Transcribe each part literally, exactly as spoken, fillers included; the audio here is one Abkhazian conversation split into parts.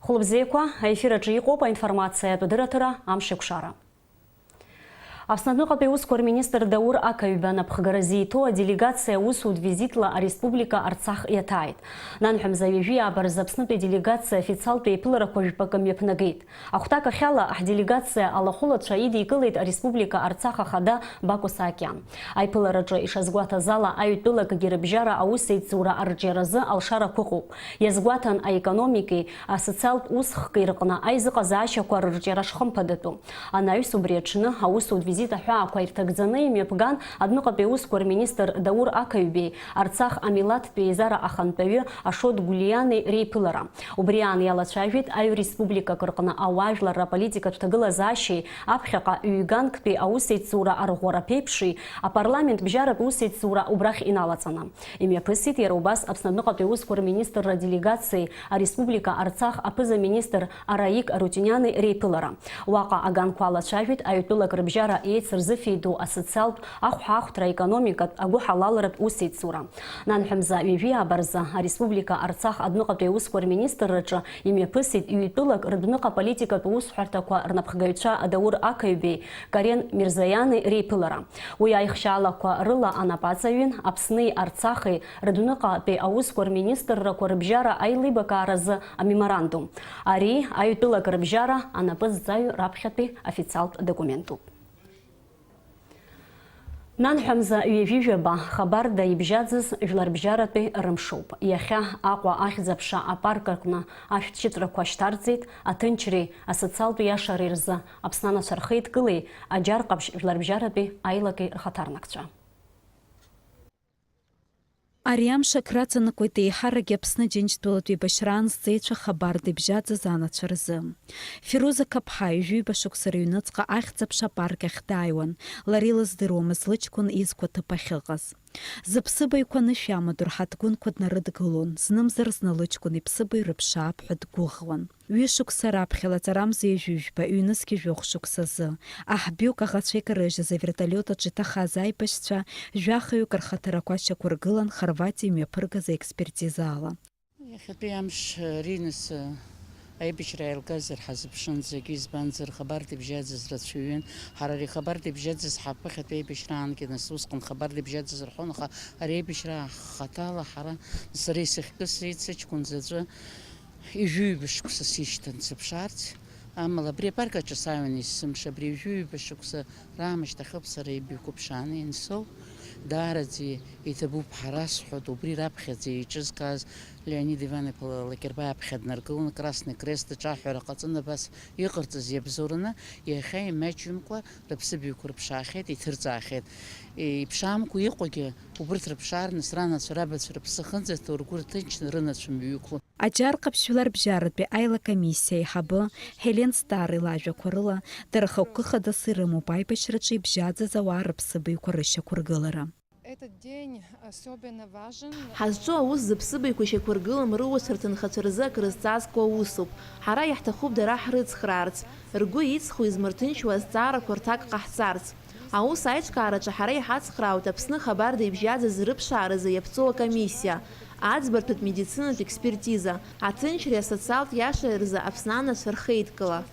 Хәылбзиақәа, аефир аҿы иҟоуп аинформациатә адырраҭара «Амшеикәшара». Аԥсны адәныҟатәи аусқәа рминистр Даур Ақаҩба напхгара зиҭо аделегациа аусутә визитла ареспублика Арцах иаҭааит. Нанҳәа мза ҩажәи ааба рзы Аԥснытәи аделегациа официалтә еиԥыларақәа жәпакы мҩаԥнагеит. Ахәҭак ахьала, ҳделегациа алахәылацәа идикылеит ареспублика Арцах ахада Баку Саакиан. Аиԥылараҿы ишазгәаҭаз ала, аҩтәылакгьы рыбжьара аусеицура арҿиаразы алшарақәа ыҟоуп. Иазгәаҭан аекономикеи асоциалтә усхки рҟны аизыҟазаашьақәа рырҿиара шхымԥадатәу. Анаҩс убри аҽны аусутә визит аҳәаақәа ирҭагӡаны имҩаԥган адәныҟатәи аусқәа рминистр Даур Ақаҩбеи Арцах амилаҭтә еизара ахантәаҩы Ашот Гәлиани реиԥылара. Убри аан иалацәажәеит аҩ республикак рҟны ауаажәларра аполитикатә ҭагылазаашьеи аԥхьаҟа ҩ-ганктәи аусеицура арӷәӷәара ԥеиԥши, апарламент бжьаратә усеицура убрахь иналаҵаны. Имҩаԥысит иара убас Аԥсны адәныҟатәи аусқәа рминистрра делегациеи ареспублика Арцах аԥыза-министр Араик Арутиниани реиԥылара. Уаҟа аганқәа алацәажәеит аҩтәылак рыбжьара еицырзыфеидоу асоциалтә, ахәҳахәҭра, аекономикатә, агәыҳалалратә усеицура. Нанҳәа мза ҩажәи ааба рзы ареспублика Арцах адәныҟатәи аусқәа рминистрраҿы имҩаԥысит ҩтәылак рыдәныҟа политикатә усҳәарҭақәа рнапхгаҩцәа Даур Ақаҩбеи Карен Мирзоиани реиԥылара. Уи аихшьаалақәа рыла анапаҵаҩын Аԥсни Арцахи рыдәныҟатәи аусқәа рминистррақәа рыбжьара аилибакааразы амеморандум. Ари аҩтәылак рыбжьара анапы зҵаҩ раԥхьатәи официалтә документуп. Нанҳәа мза ҩажәи жәаба хабарда ибжьаӡыз жәларбжьаратәи рымшуп. Иахьа Аҟәа ахьӡ-аԥша апарк аҟны ашәҭшьыҵәрақәа шьҭарҵеит аҭынчреи асоциалтә иашареи рзы Аԥсны анацәа рхеидкылеи Аџьар Ҟаԥшь жәларбжьаратәи аилаки рхаҭарнакцәа. Ари амш акраҵанакуеит еиҳарак Аԥсны Џьынџьтәылатә еибашьраан зҵеицәа хабарда ибжьаӡыз анацәа рзы. Фируза Қаԥҳа ҩажәи ҩба шықәса рыҩныҵҟа ахьӡ-аԥша апарк ахь дааиуан, лара илыздыруамызт лыҷкәын изқәа ҭыԥ ахьыҟаз. Зыԥсыбаҩқәа анышә иамадоу рҳаҭгәынқәа днарыдгылон, знымзар-зны лыҷкәын иԥсыбаҩ рыԥшаап ҳәа дгәыӷуан. Ҩышықәса раԥхьа лаҵарамза ҩажәи жәба, ҩнызқьи жәохә шықәсазы, аҳбҩык аӷацәа икарыжьыз авертолиот аҿы иҭахаз аибашьцәа жәахаҩык рхаҭарақәа шьақәыргылан Хорватиа имҩаԥыргаз аекспертиза ала. Иахьатәи амш риныс аибашьра ааилгазар ҳазыԥшын зегьы, избанзар, хабарда ибжьаӡыз рацәаҩын. Ҳара ари хабарда ибжьаӡыз ҳаԥыхьатәи аибашьраангьы нас усҟан хабарда ибжьаӡыз рҳәон, аха ари аибашьра хаҭала ҳара, сара исыхькы сиит сыҷкәын заҵәы. Ҩажәи ҩба шықәса сишьҭан сыԥшаарц, амала абри апарк аҿы сааҩуан есымша, абри ҩажәи ҩба шықәса раамышьҭахьоуп сара ибаҩқәа ԥшааны иансоу. Даараӡа иҭабуп ҳәа расҳәоит, убри раԥхьаӡа еиҿызкааз Леонид Иван-иԥа Лакербаи аԥхьа днаргыланы, Красный Крест аҿы аҳәара ҟаҵаны абас иҟарҵаз иабзоураны, иахьа имаҷымкәа рыԥсыбаҩқәа рыԥшаахьеит, иҭырҵаахьеит. Иԥшаамкәа иҟоугьы убырҭ рыԥшаараны, ранацәа рабацәа рыԥсы ахьынӡаҭоу ргәы рҭынчны рынацәа мҩақәлон. Аџьар Ҟаԥшь жәларбжьаратәи аилакомиссиа аиҳабы Ҳелен Стари лажәақәа рыла, дара хықәкы хадас ирымоуп аибашьраҿы ибжьаӡыз ауаа рыԥсыбаҩқәа рышьақәыргылара. Этот день особенно важен. Ҳазҿу аус зыԥсыбаҩқәа шьақәыргылам рыуацәа рҭынхацәа рзы акрызҵазкуа усуп. Ҳара иаҳҭахуп дара ҳрыцхраарц, ргәы иҵхо, измырҭынчуа азҵаарақәа рҭак ҟаҳҵарц. Аус аиҿкаараҿы ҳара иҳацхраауеит Аԥсны хабарда ибжьаӡыз рыԥшааразы иаԥҵоу акомиссиа, аӡбарҭатә медицинатә експертиза, аҭынчреи асоциалтә иашареи рзы Аԥсны анацәа рхеидкыла.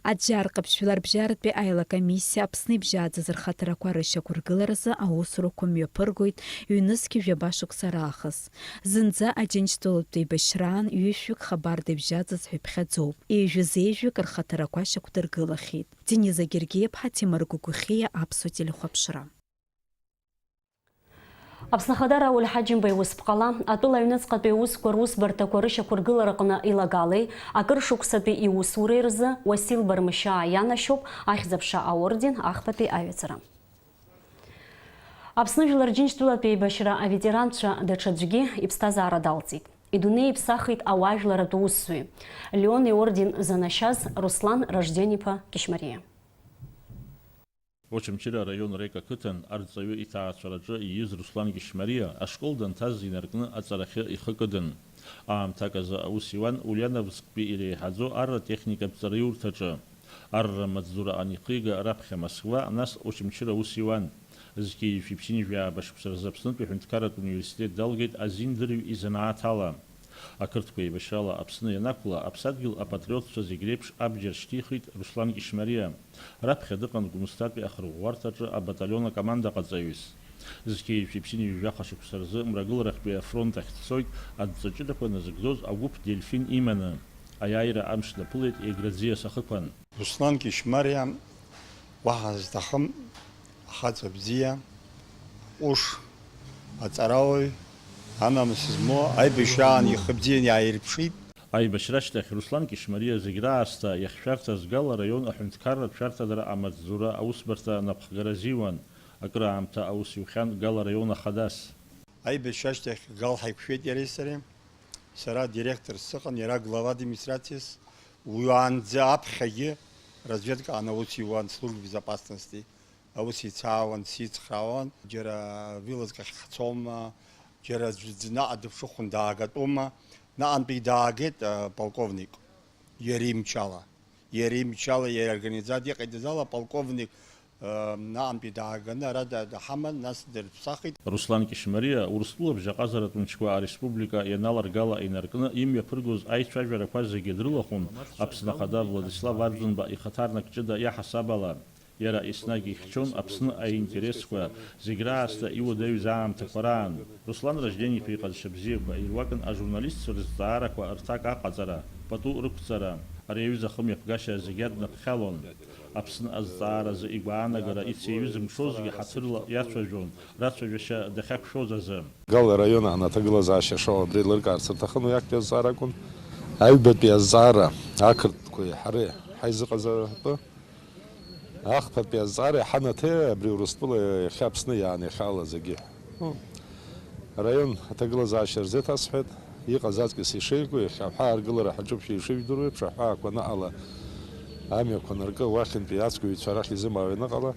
Аџьар Ҟаԥшь жәларбжьаратәи аилакомиссиа Аԥсны ибжьаӡыз рхаҭарақәа рышьақәыргыларазы аусурақәа мҩаԥыргоит ҩнызқьи жәаба шықәса раахыс. Зынӡа Аџьынџьтәылатә еибашьраан ҩышәҩык хабарда ибжьаӡыз ҳәа иԥхьаӡоуп. Ҩажәи зежәҩык рхаҭарақәа шьақәдыргылахьеит. Дениза Гергиаԥҳа, Ҭемыр Гәыгәхиа, Аԥсуа телехәаԥшра. Аԥсны Ахада Рауль Ҳаџьымба иусԥҟала, атәыла аҩныҵҟатәи аусқәа русбарҭақәа рышьақәыргылараҟны илагалеи, акыр шықәсатәи иусуреи рзы Уасил Бармышьаа ианашьоуп Ахьӡ-аԥша аорден ахԥатәи аҩаӡара. Аԥсны Жәлар Џьынџьтәылатә еибашьра аветеранцәа даҽаӡәгьы иԥсҭазаара далҵит. Идунеи иԥсахит ауаажәларатә усзуҩ, Леон иорден занашьаз Руслан Ражден-иԥа Кьышьмариа. Очамчыра араион Рек ақыҭан арҵаҩы иҭаацәараҿы ииз Руслан Кьышьмариа ашкол данҭаз инаркны аҵарахьы ихы кыдын. Аамҭак азы аус иуан Ульяновсктәи иреиҳаӡоу арра техникатә ҵараиурҭаҿы. Арра амаҵзура анихига, раԥхьа Москва, нас Очамчыра аус иуан. Зқьи жәшәи ԥшьынҩажәи ааба шықәса рзы Аԥснытәи аҳәынҭқарратә университет далгеит азиндырҩ изанааҭ ала. Ақырҭқәа еибашьрала Аԥсны ианақәла, аԥсадгьыл апатриотцәа зегь реиԥш абџьар шьҭихит Руслан Кьышьмариа. Раԥхьа дыҟан Гәымсҭатәи ахырӷәӷәарҭаҿы абаталион акомандаҟаҵаҩыс. Зқьи жәшәи ԥшьынҩажәи жәаха шықәса рзы Мрагыларахьтәи афронт ахь дцоит адҵа ҷыдақәа назыгӡоз агәыԥ Дельфин иманы. Аиааира амш даԥылеит Егра аӡиас ахықәан. Руслан Кьышьмариа уаҳа зҭахым, ахаҵа бзиа, ҟәыш, аҵарауаҩ, анамыс змоу, аибашьраан ихы бзианы иааирԥшит. Аибашьра ашьҭахь Руслан Кьышьмариа зегь раасҭа иахьшәарҭаз Гал араион аҳәынҭқарратә шәарҭадара амаҵзура аусбарҭа анапхгара азиуан. Акыраамҭа аус иухьан Гал араион ахадас. Аибашьра ашьҭахь Гал ҳаиқәшәеит иареи сареи. Сара директорс сыҟан, иара глава администрациас. Уи уаанӡа аԥхьагьы разведкаҟны аус иуан, служба безопасности. Аус ицаауан, сицхраауан, џьара вилазк ахь ҳцома, џьара аӡә наҟ дыԥшыхәын даагатәума, наҟантәи даагеит, а, полковник, иара имчала, иара имчала, иара организациа иҟаиҵаз ала, полковник, а, наҟантәи дааганы ара да-, даҳаман, нас дырԥсахит. Руслан Кьышьмариа Урыстәыла абжьаҟазаратә мчқәа ареспублика ианаларгала инаркны имҩаԥыргоз аицәажәарақәа зегьы дрылахәын Аԥсны Ахада Владислав Арӡынба ихаҭарнак ҷыда иаҳасаб ала. Иара еснагь ихьчон Аԥсны аинтересқәа зегь раасҭа иуадаҩыз аамҭақәа раан. Руслан Ражден-иԥа иҟазшьа бзиақәа ируакын ажурналистцәа рызҵаарақәа рҭак аҟаҵара, пату рықәҵара. Ари аҩыза ахымҩаԥгашьа зегь аднаԥхьалон. Аԥсны азҵааразы игәаанагара ицеиҩызымҽозгьы ҳаҭырла иацәажәон, рацәажәашьа дахьақәшәоз азы. Гал араион анаҭагылазаашьа шоу абри еилыркаарц рҭахын, уи актәи азҵаара акәын. Аҩбатәи азҵаара ақырҭқәеи ҳареи ҳаизыҟазаратәы. Ахԥатәи азҵаара иҳанаҭеи абри Урыстәыла иахьа Аԥсны иааны иахьала зегьы. Араион аҭагылазаашьа рзеиҭасҳәеит, иҟаз аҵкьыс ишеиго, иахьа аҳәаа аргылара ҳаҿуп ҳәа ишыжәдыруа еиԥш, аҳәаақәа аныҟала, амҩақәа анаркы, уахьынтәи ацәгьаҩцәа арахь изымаауа ианыҟала,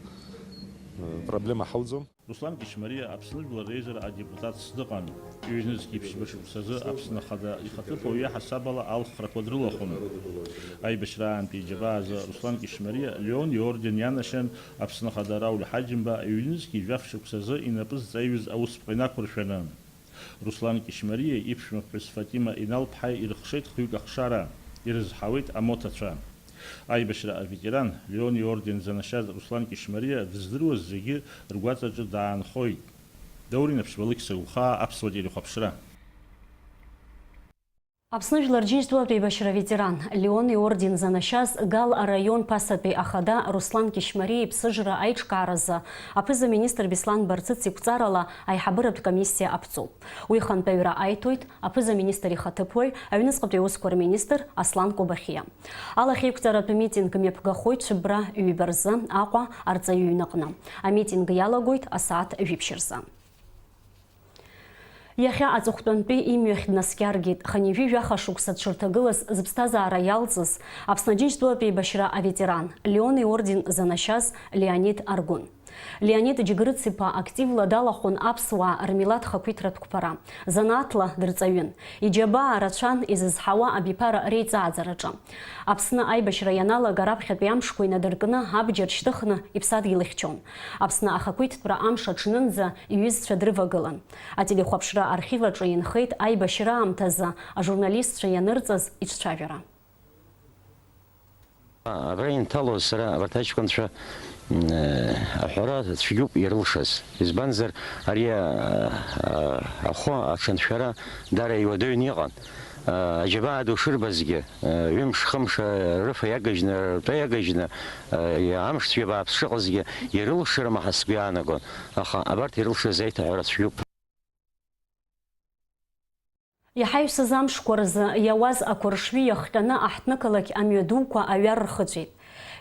проблема ҳауӡом. Руслан Кьышьмариа Аԥсны Жәлар Реизара адепутатс дыҟан. Ҩ-нызқь ԥшьба шықәсазы Аԥсны Ахада ихаҭыԥуаҩ иаҳасаб ала алхрақәа дрылахәын. Аибашьраантәи иџьабаа азы Руслан Кьышьмариа Леон иорден ианашьан Аԥсны Ахада Рауль Ҳаџьымба ҩ-нызқь жәаф шықәсазы инапы зҵаиҩыз аусԥҟа инақәыршәаны. Руслан Кьышьмариа иԥшәма ԥҳәыс Фатима Инал-ԥҳа ирыхшеит хҩык ахшара, ирызҳауеит амоҭацәа. Аибашьра аветеран, Леон иорден занашьаз Руслан Кьышьмариа дыздыруаз зегьы ргәаҵаҿы даанхоит. Даур Инаԥшьба, Алықьса Гәхаа, Аԥсуа телехәаԥшра. Аԥсны Жәлар Џьынџьтәылатә еибашьра аветеран, Леон иорден занашьаз Гал араион ԥасатәи ахада Руслан Кьышьмариа иԥсыжра аиҿкааразы аԥыза-министр Беслан Барцыц иқәҵарала аиҳабыратә комиссиа аԥҵоуп. Уи хантәаҩра аиҭоит аԥыза-министр ихаҭыԥуаҩ, аҩныҵҟатәи аусқәа рминистр Аслан Кобахьиа. Алахьеиқәҵаратә митинг мҩаԥгахоит Шәыбра ҩба рзы Аҟәа арҵаҩы иҩныҟны. Амитинг иалагоит асааҭ жәиԥшь рзы. Иахьа аҵыхәтәантәи имҩахь днаскьаргеит хынҩажәи жәаха шықәса дшырҭагылаз зыԥсҭазаара иалҵыз Аԥсны Џьынџьтәылатә еибашьра аветеран, Леон иорден занашьаз Леонид Аргәын. Леонид Џьгрыц-иԥа активла далахәын аԥсуаа рмилаҭ хақәиҭратә қәԥара, занааҭла дырҵаҩын. Иџьабаа рацәан изызҳауа абиԥара реиҵааӡараҿы. Аԥсны аибашьра ианалага раԥхьатәи амшқәа инадыркны абџьар шьҭыхны иԥсадгьыл ихьчон. Аԥсны ахақәиҭтәра амш аҽнынӡа иҩызцәа дрывагылан. Ателехәаԥшра архив аҿы инхеит аибашьра аамҭазы ажурналистцәа ианырҵаз иҿцәажәара. Абра инҭалоз сара абарҭ аҷкәынцәа, м, э, аҳәара цәгьоуп ирылшаз. Избанзар, ари, а, а, ахәы аҽаншәара даара иуадаҩны иҟан. А, аџьабаа ду шырбазгьы, а, ҩымш-хымш, а, рыфа иагыжьны, ртәа иагыжьны, а, амш цәгьа бааԥс шыҟазгьы ирылшарыма ҳәа сгәы иаанагон. Аха абарҭ ирылшаз аиҭаҳәара цәгьоуп. Иҳаҩсыз амшқәа рзы иауаз ақәыршҩы иахҟьаны аҳҭнықалақь амҩадуқәа аҩар рхыҵәеит.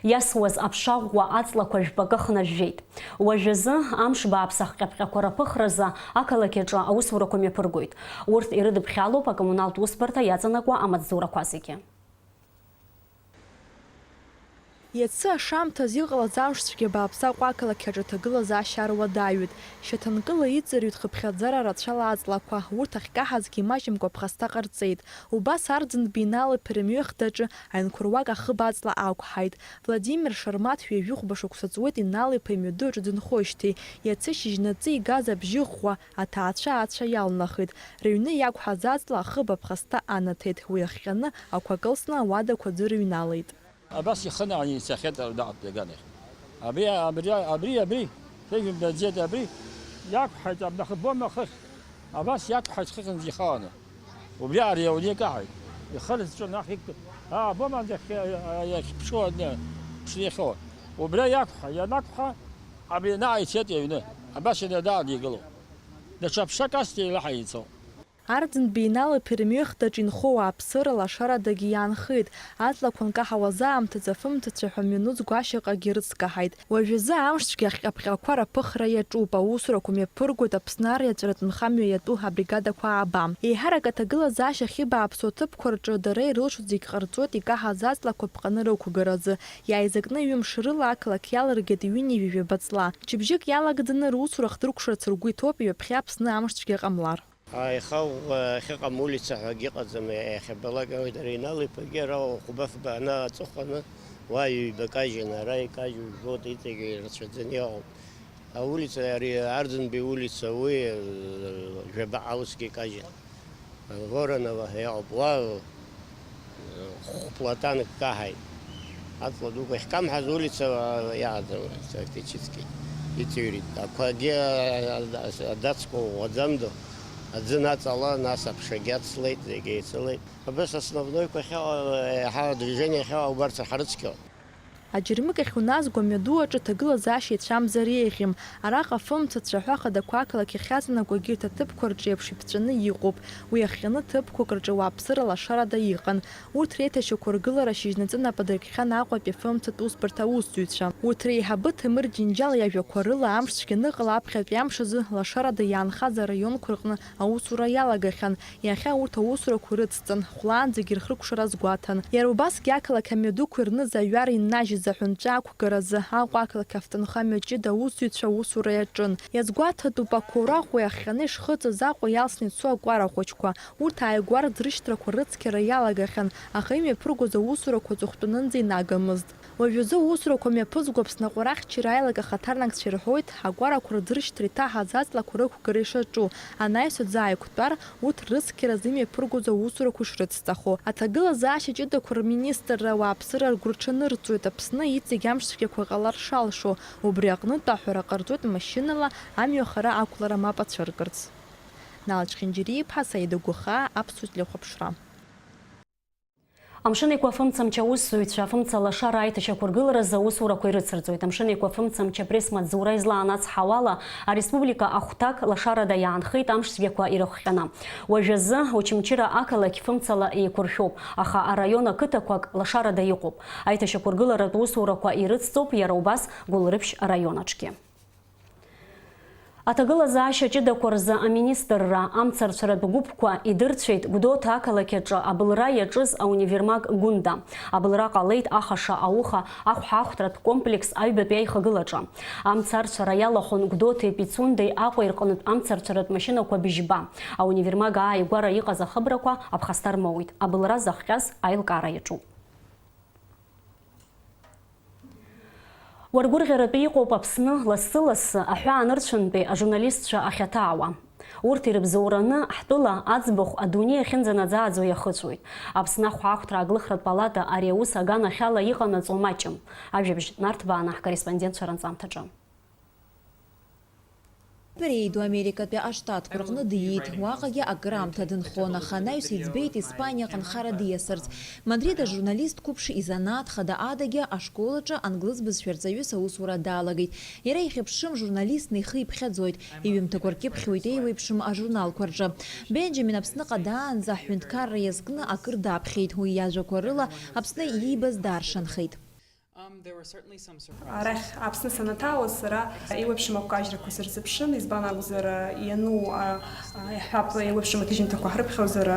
Иасуаз аԥша ӷәӷәа аҵлақәа жәпакы хнажәжәеит. Уажәазы амш бааԥс ахҟьаԥҟьақәа раԥыхразы ақалақь аҿы аусурақәа мҩаԥыргоит. Урҭ ирыдыԥхьалоуп акоммуналтә усбарҭа иаҵанакуа амаҵзурақәа зегьы. Иацы ашамҭаз иҟалаз амшцәгьа бааԥс Аҟәа ақалақь аҿы аҭагылазаашьа ар уадаҩит. Шьаҭанкыла иҵырҩит хыԥхьаӡара рацәала аҵлақәа, урҭ ахькаҳазгьы имаҷымкәа ԥхасҭа ҟарҵеит. Убас Арӡынба Инал иԥа имҩахдаҿы аинқәа руак ахыб аҵла ақәҳаит. Владимир Шармаҭ ҩажәихәба шықәса ҵуеит Инал иԥа имҩаду аҿы дынхоижьҭеи. Иацы шьыжьнаҵы игаз абжьы ӷәӷәа аҭаацәа ацәа иалнахит. Рыҩны иақәҳаз аҵла ахыб аԥхасҭа анаҭеит. Уи ахҟьаны ақәа кылсны ауадақәа аӡәы рыҩналеит. Абас ихынааны ицахьеит ардаҟатәи аганахь. Абри, абри, абри, абри, сеиқәымбаӡеит, абри иақәҳаит, абнахыб бома хыхь. Абас иақәҳаит хыхьынӡа ихаланы. Убри ари ауаҩы икаҳаит. Ихы рызҿу наҟ иқәтәоуп. Аа, бома иахь, иахьԥшуа, ԥшны иахьоуа. Убри иақәҳа, ианақәҳа, абри наҟ ицеит иҩны. Абас инадаан игылоуп. Даҽа ԥшак асҭа еилаҳа ицоуп. Арӡынба Инал иԥа имҩахдаҿ инхо ауааԥсыра лашарадагьы иаанхеит. Аҵлақәа анкаҳауаз аамҭазы афымцацәа ҳәа мҩаныҵгәашьаҟагьы рыцкаҳаит. Уажәазы амшцәгьа ахҟьаԥҟьақәа раԥыхра иаҿуп, аусурақәа мҩаԥыргоит Аԥсны ариаҵәаратә нхамҩа иатәу абригадақәа ааба. Еиҳарак аҭагылазаашьа ахьыбааԥсу аҭыԥқәа рҿы дара ирылшоз зегь ҟарҵоит икаҳаз аҵлақәа ԥҟаны рықәгаразы. Иааизакны ҩымш рыла ақалақь иалыргеит ҩынҩажәи жәаба ҵла. Мчыбжьык иалагӡаны русура ахдыркәшарц ргәы иҭоуп, ҩаԥхьа Аԥсны амшцәгьа ҟамлар. Аиха ӷәӷәа ахьыҟам улица ҳәагьы ыҟаӡам, иахьабалак ауеит, ари Инал иԥагьы ара хәба-фба ана аҵыхәаны, уа ҩба кажьын, ара икажьу жәбоит, иҵегьы ирацәаӡаны иҟоуп. Аулица, ари Арӡынба иулица, уи, э, жәаба аусгьы икажьын. Воронова ҳәа иҟоуп, уа, э, хә-платанк каҳаит. Аҵла дуқәа ахькамҳаз улица, а, иагаӡам, фактически, иҵыҩрит. Ақәагьы, а, а, адацқәа ӷәӷәаӡамду, аӡы наҵала, нас аԥшагьы ацлеит, зегьы еицылеит. Абас основнойқәа ахьыҟоу, еиҳа адвижение ахьыҟоу убарҭ ҳрыцқьоуп. Аџьармыкьахь уназго амҩаду аҿы аҭагылазаашьа ицәамзар еиӷьым. Араҟа афымцацәа ҳәа ахадақәа ақалақь ахьаҵанакуа егьырҭ аҭыԥқәа рҿы еиԥш иԥҵәаны иҟоуп. Уи ахҟьаны ҭыԥқәак рҿы ауааԥсыра лашарада иҟан. Урҭ реиҭашьақәыргылара шьыжьнаҵы нап адыркхьан Аҟәатәи афымцатә усбарҭа аусзуҩцәа. Урҭ реиҳабы Ҭемыр Џьынџьал иажәақәа рыла, амшцәгьа аныҟала аԥхьатәи амш азы лашарада иаанхаз араионқәа рҟны аусура иалагахьан. Иахьа урҭ аусурақәа рыцҵан, хәлаанӡагьы рхыркәшара азгәаҭан. Иара убасгьы ақалақь амҩадуқәа ирныз аҩар иннажьыз аҳәынҵәа ақәгаразы Аҟәа ақалақь автонхамҩа ҷыда аусзуҩцәа аусура иаҿын. Иазгәаҭатәуп ақәоураҟәа иахҟьаны ишхыҵыз Аҟәа иалсны ицо акәара хәыҷқәа. Урҭ ааигәа рӡрышьҭрақәа рыцқьара иалагахьан, аха имҩаԥыргоз аусурақәа аҵыхәтәанынӡа инагамызт. Уажәазы аусурақәа мҩаԥызго Аԥсны аҟәарахьчара аилак ахаҭарнакцәа ирҳәоит, акәарақәа рӡрышьҭра иҭаҳаз аҵлақәа рықәгара ишаҿу, анаҩс аӡы ааиқәтәар, урҭ рыцқьаразы имҩаԥыргоз аусурақәа ишрыцҵахо. Аҭагылазаашьа ҷыдақәа рминистрра ауааԥсыра ргәырҽанырҵоит, Аԥсны иҵегь амшцәгьақәа ҟалар шалшо, убри аҟнытә аҳәара ҟарҵоит машьынала амҩа хара ақәлара мап ацәыркырц. Нал Чхинџьариа-иԥҳа, Саида Гәыхаа, Аԥсуа телехәаԥшра. Амшын Еиқәа афымцамч аусзуҩцәа афымца лашара аиҭашьақәыргыларазы аусурақәа ирыцырҵоит. Амшын Еиқәа афымцамч апресс-маҵзура излаанацҳауала, ареспублика ахәҭак лашарада иаанхеит амшцәгьақәа ирыхҟьаны. Уажәазы Очамчыра ақалақь фымцала еиқәыршәоуп, аха араион ақыҭақәак лашарада иҟоуп. Аиҭашьақәыргыларатә усурақәа ирыцҵоуп иара убас Гәылрыԥшь араион аҿгьы. Аҭагылазаашьа ҷыдақәа рзы аминистрра амцарцәаратә гәыԥқәа идырцәеит Гәдоуҭа ақалақь аҿы абылра иаҿыз аунивермаг Гәында. Абылра ҟалеит Ахаша ауха ахәҳахәҭратә комплекс аҩбатәи аихагылаҿы. Амцарцәара иалахәын Гәдоуҭеи Пицундеи Аҟәеи рҟнытә амцарцәаратә машьынақәа быжьба. Аунивермаг ааигәара иҟаз ахыбрақәа аԥхасҭа рмоуит. Абылра захҟьаз аилкаара иаҿуп. Уаргәырӷьаратәы иҟоуп Аԥсны лассы-лассы аҳәаанырцәынтәи ажурналистцәа ахьаҭаауа. Урҭ ирыбзоураны ҳтәыла аӡбахә адунеи ахьынӡанаӡааӡо иахыҵәоит. Аԥсны ахәаахәҭра аглыхратә палата ари аус аганахьала иҟанаҵо маҷым. Ажәабжь нарҭбааны ҳкорреспондентцәа ранҵамҭаҿы. Иду Америкатәи аштатқәа рҟны диит, уаҟагьы акыраамҭа дынхон, аха анаҩс иӡбеит Испаниаҟа нхара диасырц. Мадрид ажурналист қәыԥш изанааҭ хада адагьы ашкол аҿы англыз бызшәа рҵаҩыс аусура далагеит. Иара ихьыԥшым журналистны ихы иԥхьаӡоит, иҩымҭақәа ркьыԥхьуеит еиуеиԥшым ажурналқәа рҿы. Бенџьамин Аԥсныҟа даанӡа аҳәынҭқарра иазкны акыр даԥхьеит, уи иажәақәа рыла Аԥсны иибаз даршанхеит. Арахь Аԥсны санаҭаауаз, сара еиуеиԥшым ақәкажьрақәа сырзыԥшын, избан акәзар, иану, а, а, иаҳҳәап, еиуеиԥшым аҭыжьымҭақәа ҳрыԥхьозар,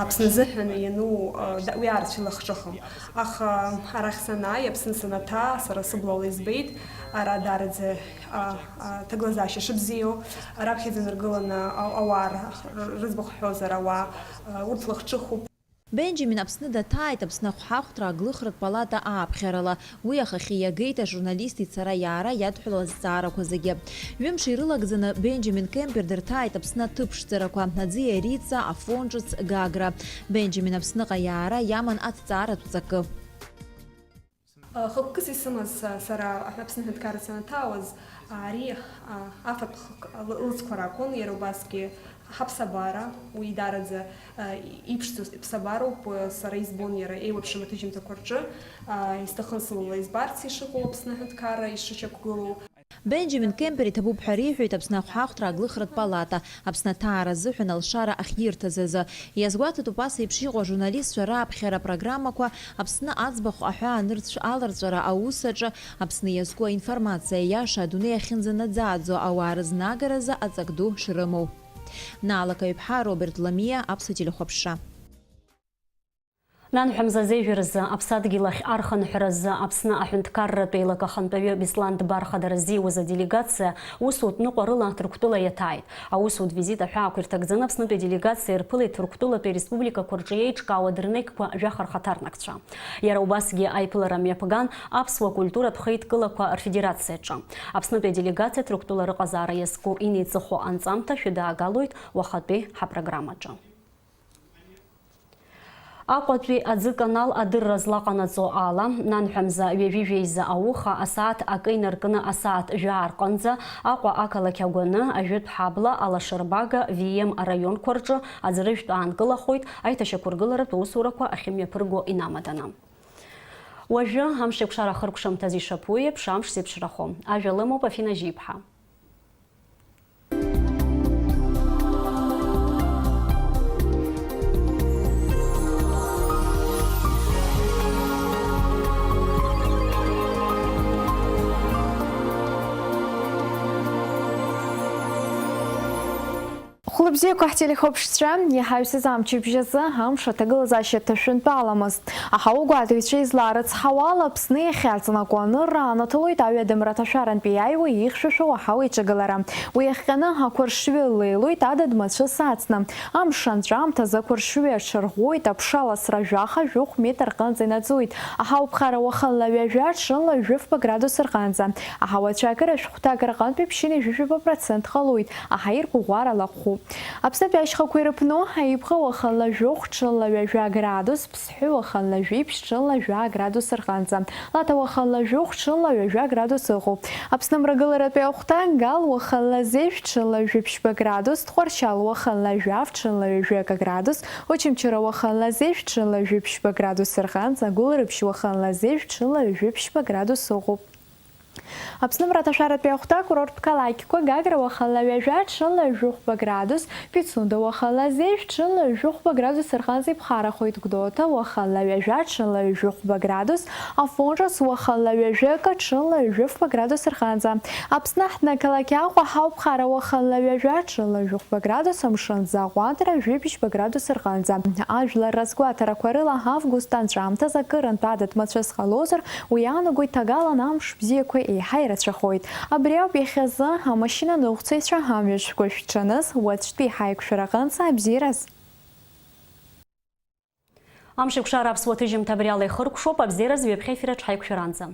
Аԥсны азыҳәан иану, а, да-, уи аарцә илахҿыхым. Аха арахь санааи, Аԥсны санаҭаа, сара сыблала избеит, ара даараӡа, а, а, ҭагылазаашьа шыбзиоу, раԥхьаӡа инаргыланы, а, ауаа р-, р-, рыӡбахә ҳҳәозар, ауаа, а, урҭ лахҿыхуп. Бенџьамин Аԥсны даҭааит Аԥсны ахәҳахәҭра аглыхратә палата ааԥхьарала. Уи ахахьы иагеит ажурналист ицара-иаара иадҳәалоу азҵаарақәа зегьы. Ҩымш ирылагӡаны Бенџьамин Кемпер дырҭааит Аԥсны аҭыԥ ԥшӡарақәа, аӡиа риҵа, Афон ҿыц, Гагра. Бенџьамин Аԥсныҟа иаара иаман аҭҵааратә ҵакы. Хықәкыс исымаз са-, сара Аԥсны аҳәынҭқарра санаҭаауаз, ари, а, афатә хк-, лы-, лыцқәа ракәын, иара убасгьы ҳаԥсабара, уи даараӡа, а, иԥшӡоу ԥсабароуп, сара избон иара еиуеиԥшым аҭыжьымҭақәа рҿы, а, исҭахын сылала избарц ишыҟоу Аԥсны аҳәынҭқарра ишышьақәгылоу. Бенџьамин Кемпер иҭабуп ҳәа реиҳәеит Аԥсны ахәҳахәҭра аглыхратә палата, Аԥсны аҭаара азыҳәан алшара ахьирҭаз азы. Иазгәаҭатәуп ас еиԥш иҟоу ажурналистцәа рааԥхьара апрограммақәа, Аԥсны аӡбахә аҳәаа анырцә аларҵәара аус аҿы, Аԥсны иазку аинформациа аиаша адунеи ахьынӡанаӡааӡо ауаа рызнагаразы аҵак ду шрымоу. Наала Каҩԥҳа, Роберт Ламиа, Аԥсуа телехәаԥшра. Нанҳәа мза азеижәразы, аԥсадгьыл ахь архынҳәразы Аԥсны аҳәынҭқарратә еилак ахантәаҩы Беслан Дбар хадара ззиуаз аделегациа усутә ныҟәарыла Ҭырқәтәыла иаҭааит. Аусутә визит аҳәаақәа ирҭагӡаны Аԥснытәи аделегациа ирԥылеит Ҭырқәтәылатәи ареспубликақәа рҿы еиҿкаау адырнеқьқәа жәаха рхаҭарнакцәа. Иара убасгьы аиԥылара мҩаԥган аԥсуа культуратә хеидкылақәа рфедерациаҿы. Аԥснытәи аделегациа Ҭырқәтәыла рыҟазаара иазку инеиҵыху анҵамҭа шәыдаагалоит уахатәи ҳапрограммаҿы. Аҟәатәи аӡы канал адырра злаҟанаҵо ала, нанҳәа мза ҩажәи жәеиза ауха асааҭ акы инаркны асааҭ жәаа рҟынӡа Аҟәа ақалақь агәаны ажәытә ҳабла Алашарбага, Вием араионқәа рҿы аӡырыжәтә аанкылахоит, аиҭашьақәыргыларатә усурақәа ахьымҩаԥырго инамаданы. Уажәы, амш еиқәшара ахыркәшамҭаз ишаԥу еиԥш, амш зеиԥшрахо. Ажәа лымоуп Афина Жьиԥҳа. Хәлыбзиақәа ҳтелехәаԥшцәа, иаҳа ҩсыз амчыбжь азы амш аҭагылазаашьа ҭашәынтәаламызт. Аҳауагәаҭаҩцәа излаарыцҳауа ала, Аԥсны иахьаҵанакуа анырра аанаҭалоит аҩадамра аҭашәарантәи иааиуа ихьшәашәоу аҳауа иҿагылара. Уи иахҟьаны ақәаршҩы леилоит адыд мацәыс ацны. Амш анҵәамҭаз ақәаршҩы аҽарӷәӷәоит, аԥша ласра жәаха-жәохә метр рҟынӡа инаӡоит. Аҳауԥхара уахынла ҩажәа, ҽынла жәафба градус рҟынӡа. Аҳауа ацәаакыра шәҟәҭак рҟынтәи ԥшьынҩажәижәаба процент ҟалоит. Аҳаиргәыӷәара лахәуп. Аԥснытәи ашьхақәа ирыԥну, аиԥхы уахынла жәохә, ҽынла ҩажәа градус, Ԥсҳәы уахынла жәиԥшь, ҽынла жәа градус рҟынӡа. Лаҭа уахынла жәохә, ҽынла ҩажәа градус ыҟоуп. Аԥсны мрагыларатәи ахәҭа, Гал уахынла зежә, ҽынла жәиԥшьба градус, Тҟәарчал уахынла жәаф, ҽынла ҩажәа градус, Очамчыра уахынла зежә, ҽынла жәиԥшьба градус рҟынӡа, Гәылрыԥшь уахынла зежә, ҽынла ҩажәиԥшьба градус ыҟоуп. Аԥсны мраҭашәаратәи ахәҭа акурорттә қалақьқәа, Гагра уахынла ҩажәа, ҽынла жәохәба градус, Пицунда уахынла зежә, ҽынла жәохәба градус рҟынӡа иԥхарахоит, Гәдоуҭа уахынла ҩажәа, ҽынла жәохәба градус, Афон ҿыц уахынла ҩажәа, ҽынла жәохәба градус рҟынӡа. Аԥсны аҳҭнықалақь Аҟәа ҳауԥхара уахынла ҩажәа, ҽынла жәохәба градус, амшын аӡы аҟәандара жәибжьба градус рҟынӡа. Ажәлар разгәаҭарақәа рыла, август анҵәамҭаз акырынтә адыд мацәыс ҟалозар, уи иаанагоит ҭагалан амш бзиақәа еиҳа ирацәахоит. Абри ауп иахьазы амашьына ныҟәцаҩцәа амҩаҿқәа шәҽаныз, уаҵәтәи ҳаиқәшәара аҟынӡа абзиараз. Амш еиқәшара аԥсуа ҭыжьымҭа абри ала ихыркәшоуп, абзиараз ҩаԥхьа ефир аҿы ҳаиқәшәаранӡа.